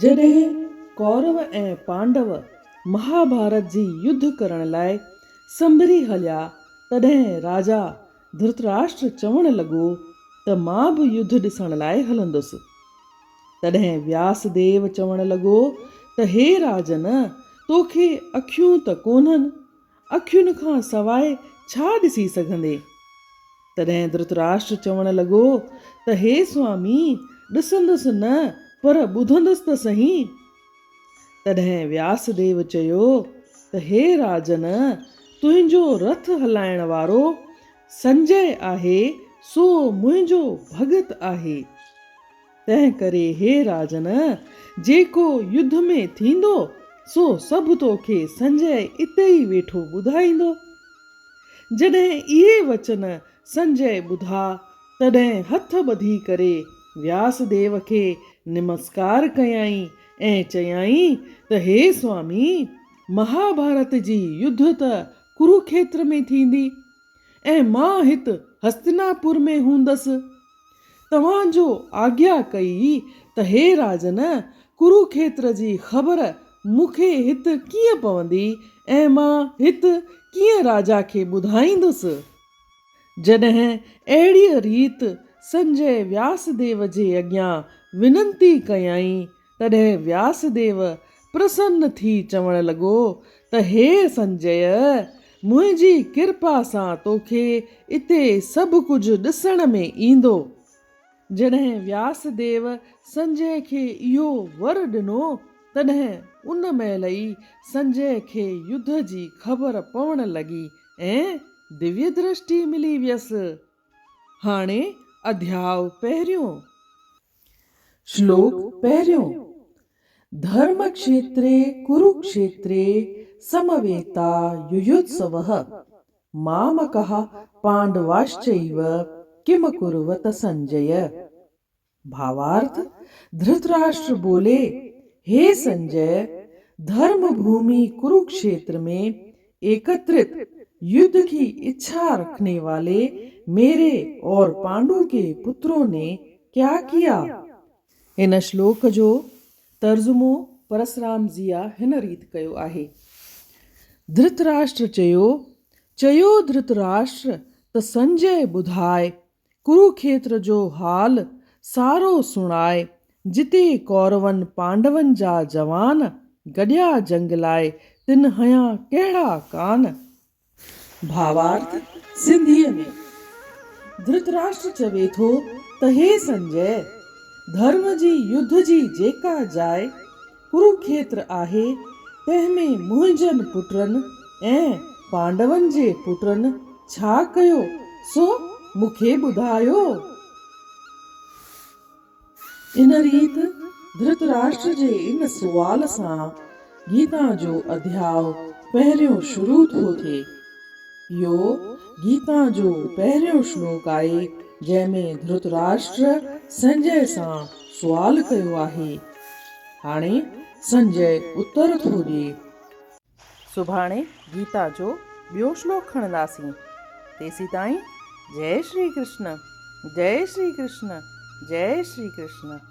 جڏهن ڪورو ۽ پانڊو مهاڀارت جي يڌ ڪرڻ لاء سنڀري هليا، تڏهن راجا ڌرتراشٽر چوڻ لڳو ته مان به يڌ ڏسڻ لاء هلندس. تڏهن وياس ديو چوڻ لڳو ته هي راجن! توکي اکيون ته ڪونهن، اکين کان سواء ڇا ڏسي سگهندين؟ تڏهن ڌرتراشٽر چوڻ لڳو ته هي سوامي! ڏسندس نه پر ٻڌندس ته سهين. تڏهن وياس ديو چيو ته هي راجن! تنهنجو رٿ هلائڻ وارو سنجي آهي، سو منهنجو ڀڳت آهي. تنهن ڪري هي راجن! جيڪو يڌ ۾ ٿيندو، سو سڀ توکي سنجي اتي ئي ويٺو ٻڌائيندو. جڏهن اهي وچن سنجي ٻڌا، تڏهن هٿ ٻڌي ڪري وياس ديو کي نمسڪار ڪيائين ۽ چيائين ته هي سوامي! مهاڀارت جي يڌ ته ڪروکيتر ۾ ٿيندي ۽ مان هت هستناپور ۾ هوندس. توهان جو آگيا ڪئي ته هي راجن! ڪروکيتر جي خبر مون کي هت ڪيئن پوندي ۽ مان هت ڪيئن راجا کي ٻڌائيندس؟ جڏهن اهڙيء ريت سنجي وياس ديو جي اڳيان وننتي ڪيائين، تڏهن وياس ديو پرسن ٿي چوڻ لڳو ته هي سنجيه! منهنجي ڪرپا سان توکي اتي سڀ ڪجهه ڏسڻ ۾ ايندو. جڏهن وياس ديو سنجيه کي اهو ور ڏنو، تڏهن ان مهل ئي سنجيه کي يڌ جي خبر پوڻ لڳي ۽ دويه درشٽي ملي ويس. هاڻي اڌياء پهريون. شلوڪ پهريون، ڌرم کشيتري ڪروکشيتري سمويتا يويوتسوه، مامڪः پانڊواشچيو ڪم ڪروت سنجي. ڀاوارٿ، ڌرتراشٽر بولي، هي سنجي، ڌرم ڀومي ڪروکشيتر ۾ ايڪترت يڌ ڪي اڇا رکني والي ميري اور پانڊو ڪي پترون ني ڪيا ڪيا؟ هن شلوڪ جو ترجمو پرسرام ضيا هن ريت ڪيو آهي. ڌرتراشٽر چيو، چيو ڌرتراشٽر ته سنجي ٻڌاء، ڪروکيتر جو حال سارو سڻاء، جتي ڪورون پانڊون جا جوان گڏيا جنگ لاء، تن هنيا ڪهڙا ڪان؟ ڀاوارٿ، سنڌيء ۾، ڌرتراشٽر چوي ٿو ته هي سنجي! ڌرم جي يڌ جي جيڪا جاء ڪروکيتر آهي، تنهن ۾ منهنجن پٽن ۽ پانڊون جي پٽن ڇا ڪيو، سو مون کي ٻڌايو. ان ريت ڌرتراشٽر جي ان سوال سان گيتا جو اڌياء پهريون شروع ٿو ٿئي. اهو گيتا جو پهريون شلوڪ آهي جنهن ۾ ڌرتراشٽر سنجي سان سوال ڪيو آهي. هاڻي سنجي اتر ٿو ڏئي. سڀاڻي گيتا جو ٻيو شلوڪ کڻنداسين. تيسيتائين جئي شري ڪرشن جئي شري ڪرشن جئي شري ڪرشن.